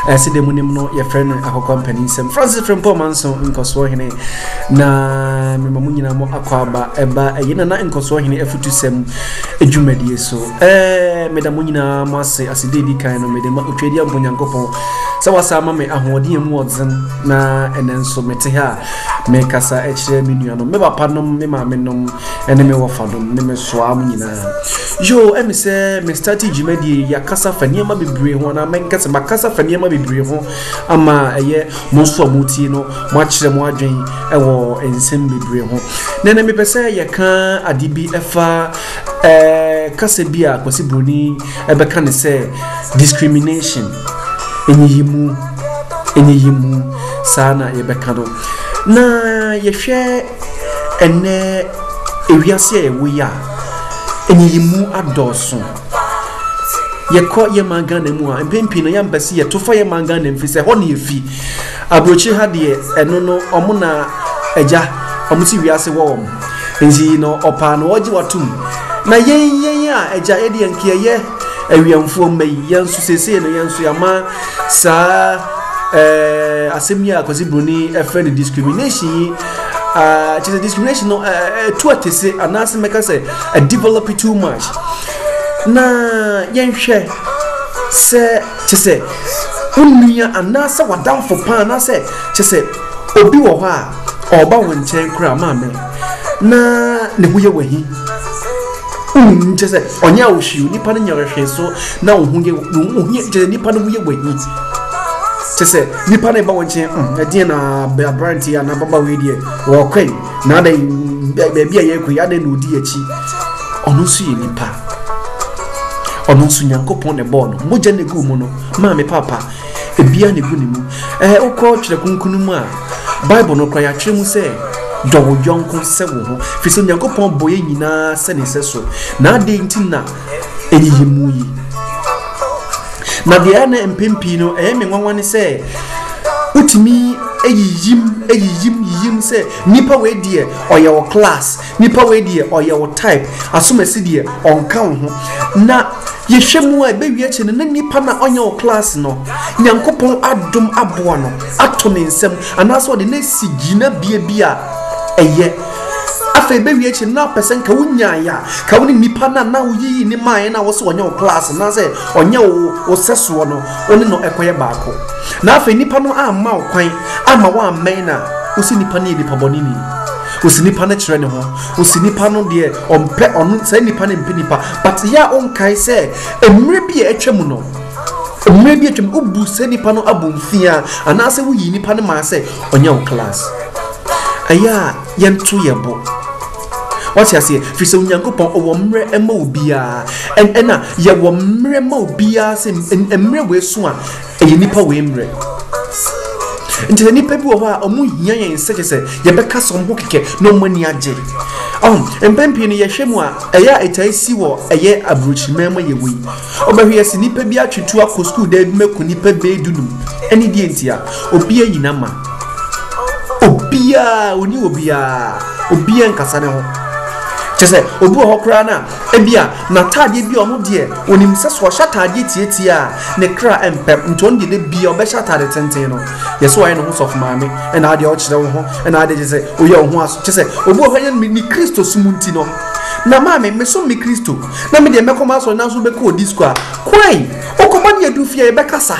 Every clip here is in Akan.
Sɛdeɛ monim no, yɛfrɛ no Akɔkɔ Mpaninsɛm. Francis Frimpong Manso, Nkɔsoɔ Hene. Na mema mo nyinaa mo akwaaba ɛba ɛyɛ Nana Nkɔsoɔ Hene afutusɛm dwumadie so. Ɛɛ, meda mo nyinaa mo ase. Aseda edi kan no, mede ma Otwedeɛ Mpo Nyankopɔn sɛ wasa ama me ahoɔden emu ɔdzen na ɛnɛ nso mete ha a mekasa kyerɛ me nuanom, me papa nom, me maame nom, ne me wɔfa nom, ne me soa mo nyinaa. Yo, ɛmi sɛ me starte dwumadie yi, yɛakasa fa nneɛma bebree ho anaa mɛnka sɛ makasa fa nneɛma bebree ho ama ɛyɛ mo nso a motie no moakyerɛ mo adwen wɔ nsɛm bebree ho. Na ɛnɛ mepɛ sɛ yɛka ade bi ɛfa ɛɛ kasa bi a Kwasi Broni ɛbɛka ne sɛ discrimination, nyiyimu, nyiyimu, saa na yɛbɛka no. Na yɛhwɛ ɛnɛ ewiase a yɛwɔ yi a, nyiyimu adɔɔso. Yɛkɔ yɛn man Ghana mu a, mpɛn pii no yɛmpɛ sɛ yɛto fa yɛn man Ghana mu firi sɛ ɛhɔ na yɛfi. Aburokyire ha deɛ, ɛno no, wɔn na agya, wɔn si wiase wɔ wɔn. Nti no, ɔpaa no ɔgye watom. Na yɛn yɛn a agya yɛde yɛn yɛyɛ awiɛmfoɔ mma yi, yɛn nso seesei no yɛn nso yɛama saa ɛɛ asɛm yi a Kwasi Broni ɛfrɛ no discrimination yi, ɛɛ kyerɛ sɛ discrimination no ɛɛ ɛtu atese anaasɛ mɛka sɛ ɛdevelop too much. Na yɛnhwɛ sɛ kyɛ sɛ wo nua anaasɛ w'adamfo paa anaasɛ kyɛ sɛ obi wɔ hɔ a ɔreba wo nkyɛn koraa maame na ne ho yɛ w'ahi mm kyɛ sɛ ɔnyɛ a wohwie nipa no nyɛ hwee so na wo ho yɛ wo ho yɛ kyɛ sɛ nipa no ho yɛ w'ahi kyɛ sɛ nipa no ba wo nkyɛn mm ɛdeɛ na aberante anaa ababaawa yi deɛ wɔkɔe na adɛn baabi a yɛrekɔ yi adɛn na ɔdi akyi. Ɔno nso yɛ nipa. Ɔno nso Nyankopɔn na ɛbɔɔ no. Mogya na egu mu no, maame papa, ebia na egu ne mu. Ɛɛ wokɔ Twerɛ Kronkron mu a, Bible no koraa yɛatwerɛ mu sɛ dɔ wo yɔnko sɛ wo ho. Firi sɛ Onyankopɔn bɔ yɛn nyinaa sɛ ne sɛ so. Na adɛn nti na ɛyiyi mu yi? Na deɛ ɛyɛ na mpɛn pii no ɛyɛ me nwanwa ne sɛ wotumi yiyim yiyim yiyim sɛ nipa wei deɛ ɔyɛ wɔ class. Nipa wei deɛ ɔyɛ wo type, asomasi deɛ ɔnka wo ho. Na yɛhwɛ mu a ɛbɛwie akyire no na nipa no a ɔnyɛ wo class no, Nyankopɔn adom aboa no ato ne nsam anaasɛ ɔde no asi gyinabea bi a ɛyɛ. Afei ɛbɛwie akyire no na apɛ sɛ nka wonyaeɛ a, ka wo ne nipa no a na woyiyi ne maeɛ no a wose ɔnyɛ wo class anaasɛ ɔnyɛ wo wo sɛsoɔ no, wo ne no ɛkɔyɛ baako. Na afei nipa no amma wo kwan amma woammɛn no a, wose nipa no yɛ nipa bɔneni. Osi nipa no kyerɛ ne ho. Osi nipa no deɛ ɔmpɛ ɔno saa nipa no mpɛ nipa. But yɛ a ɔnkae sɛ mmerɛ bi a atwa mu no, mmerɛ bi atwa mu wobu saa nipa no abomfia anaasɛ woyi nipa no maa sɛ ɔnyɛ wo class. Ɛyɛ a yɛnto yɛn bo. Wate aseɛ? Firi sɛ Onyankopɔn ɔwɔ mmerɛ ma obiara. Ɛna yɛwɔ mmerɛ ma obiara sɛ mmerɛ wei so a Ɛyɛ nnipa wei mmerɛ. Nti sɛ nnipa bi wɔ hɔ a wɔn hia yɛn sɛ kyɛ sɛ yɛbɛka sɛ wɔn ho kɛkɛ na wɔn ani agye. Ɔn, mpɛn pii no yɛhwɛ mu a ɛyɛ a ɛtaa si wɔ ɛyɛ aburokyiman mu yɛ wɔ yi. Ɔbɛhwɛ yɛ sɛ nnipa bi atwe tuo akɔ sukuu dan bi mu aku nnipa bɛyɛ dunum. Ɛne deɛ ntia? Obi ayi n'ama. Obiara, ɔni obiara. Obiara nkasa ne ho. Kyɛ sɛ obi wɔ hɔ koraa no a Ebia n'ataadeɛ bi a ɔno deɛ ɔnim sɛ sɛ ɔhyɛ ataadeɛ tietia a ne kra mpɛ nti ɔno deɛ da bia ɔbɛhyɛ ataade tenten no. Yɛ sɛ ɔyɛ ne ho sɔfo maame ɛna adeɛ ɔkyerɛ wo ho ɛna adeɛ kyɛ sɛ ɔyɛ wo ho aso kyɛ sɛ obi wɔ hɔ ɛnyɛ ne Kristo som nti no na maame mesom me Kristo na me deɛ mɛkɔ m'asɔre nanso wobɛkɔ wɔ disco a kwan wokɔma ne adu fie a yɛbɛkasa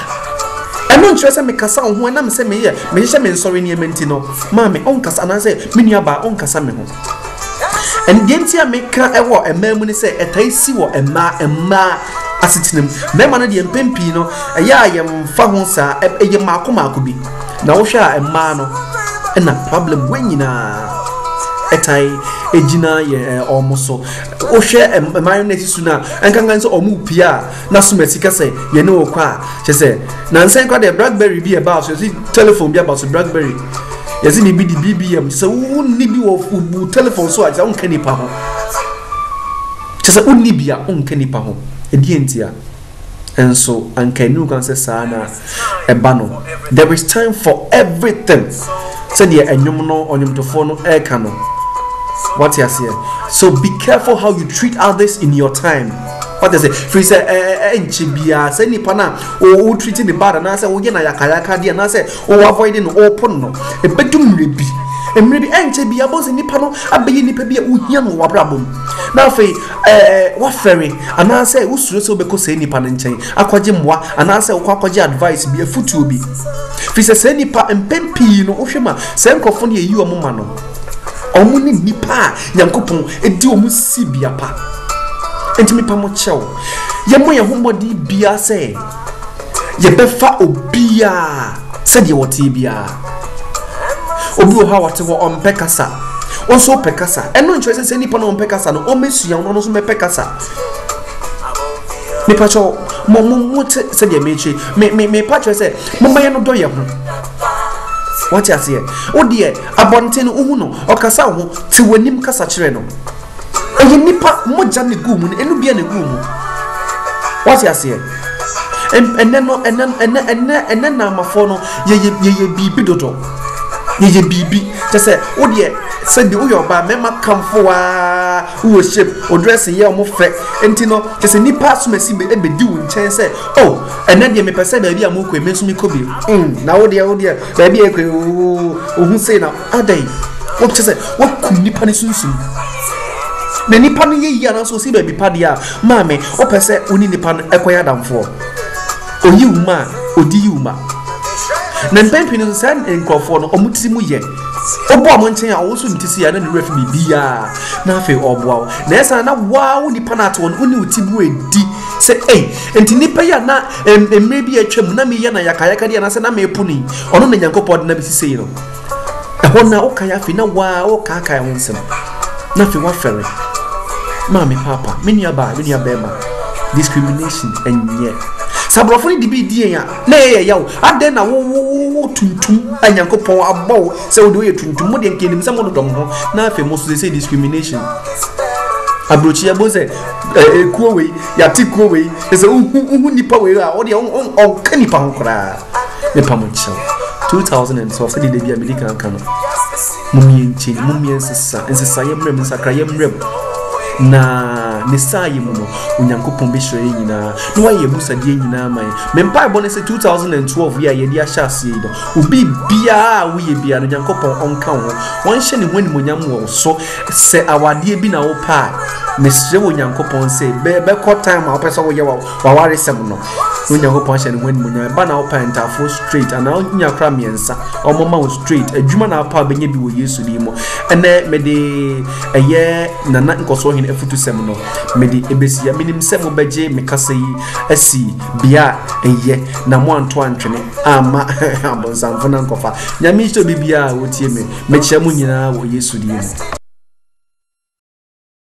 ɛno nkyerɛ sɛ mekasa wo ho ɛnam sɛ meyɛ mehyehyɛ me nsɔre nneɛma nti no maame ɔnkasa anaasɛ me nuabaa ɔnkasa me ho. And deɛ nti a meka wɔ mmaa mu ne sɛ ɛtae si wɔ mmaa mmaa asetena mu. Mmarima no deɛ mpɛn pii no ɛyɛ a yɛmfa ho saa, ɛyɛ mmaako mmaako bi. Na wohwɛ a mmaa no ɛna problem wei nyinaa ɛtae gyina yɛ wɔn so. Wohwɛ mmaa no na ɛsi so no a ɛnkankan sɛ wɔn pie a na som asi ka sɛ yɛne wɔ kɔ a kyɛ sɛ nansa yi koraa deɛ blackberry bi ɛbaa so yɛsi telephone bi aba so blackberry yɛsi biribi de bbm kyɛ sɛ wonni bi wɔ wo telephone so a kyɛ sɛ wonka nipa ho kyɛ sɛ wonni bi a wonka nipa ho ɛdeɛ nti a nso anka ɛnu kan sɛ saa na ɛba no. There is time for everything sɛdeɛ ɛnwom no ɔnwomtofoɔ no ɛreka no. Wate aseɛ? So be careful how you treat others in your time. Wate ase? Firi sɛ ɛnkyɛ biara sɛ nipa no a wo treat ne bad anaasɛ woyɛ no ayakayaka deɛ anaasɛ wo avoid no wopo no no, ɛbɛdu mmerɛ bi, mmerɛ bi ɛnkyɛ biara bɔ sɛ nipa no abɛyɛ nipa bi a wohia no wɔ w'abrabɔ mu. Na afei ɛɛ wafɛre anaasɛ wosuro sɛ wobɛkɔ saa nipa no nkyɛn akɔgye mmoa anaasɛ wokɔ akɔgye advice bi, afutuo bi. Firi sɛ saa nipa mpɛn pii no wohwɛ ma saa nkurɔfoɔ no yɛyi wɔn ma no. Wɔn ne nnipa a Nyankopɔn di wɔn si bea pa. Enti mepa mo kyɛw, yɛmmɔ yɛn ho mmɔden biara sɛ yɛbɛfa obiara sɛdeɛ wɔteɛ biara. Obi wɔ hɔ a wɔte hɔ ɔmpɛ kasa, wo nso wopɛ kasa. Ɛno nkyerɛ sɛ sɛ nipa no ɔmpɛ kasa no ɔmmɛsua wo na ɔno nso mɛpɛ kasa. Mepa kyɛw, mo mo mo te sɛdeɛ mekyerɛ, me me mepa kyerɛ sɛ momma yɛn dɔ yɛn ho. Wate aseɛ? Wo deɛ Abɔnten no, wohu no, ɔkasa wo ho, te w'anim kasa kyerɛ no. Ɛyɛ nipa mogya na egu mu no, ɛno bia na egu mu. Wate aseɛ? Ɛnɛ no, ɛnɛ, ɛnɛ, ɛnɛ, ɛnɛ naamafoɔ no, yɛyɛ, yɛyɛ biribi dodo. Yɛyɛ biribi. Kyɛ sɛ, wo deɛ, sɛbi woyɛ ɔbaa, mɛma kamfo waa, wowɔ shape, wo dressing yɛ ɔmo fɛ. Nti no, kyɛ sɛ nipa asomasi bɛdi wo nkyɛn sɛ, oh, ɛnɛ deɛ mepɛ sɛ baabi a mokɔ yi, me nso mekɔ bi. Mm, na wo deɛ, wo deɛ, Baabi a ɛkɔ yi, oo, ohu sei na adɛn? Wɔkyɛ sɛ wɔkum nipa no sunsum. Na nipa no yɛ yie anaasɛ ɔsi baabi pa deɛ a, maame, wopɛ sɛ wo ne nipa no ɛkɔyɛ adamfoɔ. Oyi wo ma a, ɔdi yi wo ma. Na mpɛn pii no nso saa nkurɔfoɔ no, wɔn tiri mu yɛ. Wobɔ wɔn nkyɛn a, wɔn nso nte si a na ne werɛ fi biribiara. Na afei ɔreboa wo. Na ɛsan na waa wo nipa no ate wɔn, wo ne wo ti bu edi sɛ ei, nti nipa yi a na Mmerɛ bi a atwa mu na meyɛ no ayakayakadeɛ anaasɛ na mepo no yi, ɔno na Nyankopɔn de no abɛsi sei no. Ɛhɔ na wokae afei na waa wokaakae ho nsɛm. Na afei woafɛre. Maame, paapa, me nua baa, me nua bɛrima, discrimination ɛnyɛ. Sɛ aborɔfo no de bi di yɛn a, na ɛyɛ yɛ yaw. Adɛn na wo wo wo tuntum a Nyankopɔn abɔ wo sɛ wo de woyɛ tuntum, mo deɛ nka yɛnim sɛ mododɔ mo ho, na afei mo so sɛ discrimination. Aburokyi yɛbɔ sɛ ekuo wei, yɛate kuo wei, sɛ wohu wohu nipa wei a ɔdeɛ ɔnka nipa ho koraa. Mepa mo kyɛw. 2012 sɛdeɛ da bi a medi kan ka no, mommie nkyɛn, mommie nsesa, nsesa yɛ mmerɛ mu, nsakra yɛ mmerɛ mu. Na ne saa yɛ mu no, Onyankopɔn bɛhyira yɛn nyinaa na wayɛ yɛn abusadeɛ nyinaa ama yɛn. Me mpaebɔ ne sɛ 2012 yi a yɛde ahyɛ aseɛ yi no, obi biara a woyɛ biara no, Onyankopɔn ɔnka wo ho, ɔnhyɛ ne ho animuonyam wɔ wo so. Sɛ awadeɛ bi na wopɛ a, mesrɛ wɔ Nyankopɔn sɛ bɛkɔ time a wopɛ sɛ woyɛ w'awaresɛm no, na Onyankopɔn ahyɛ ne ho animuonyam. Ɛba na wopɛ ntaafoɔ straight anaa wonya kora mmiɛnsa, ɔmoma wo straight. Adwuma na wopɛ a wobɛnya bi wɔ Yesu din mu. Ɛnɛ mede ɛyɛ Nana Nkɔsoɔ Hene afutusɛm no mede ɛbɛsi ya. Menim sɛ mobɛgye me kasa yi asi bea a ɛyɛ na moanto antwene amma abonsamfo no ankɔfa. Nyame nhyira obi biara a ɔtie me. Mekyia mo nyinaa wɔ Yesu din mu.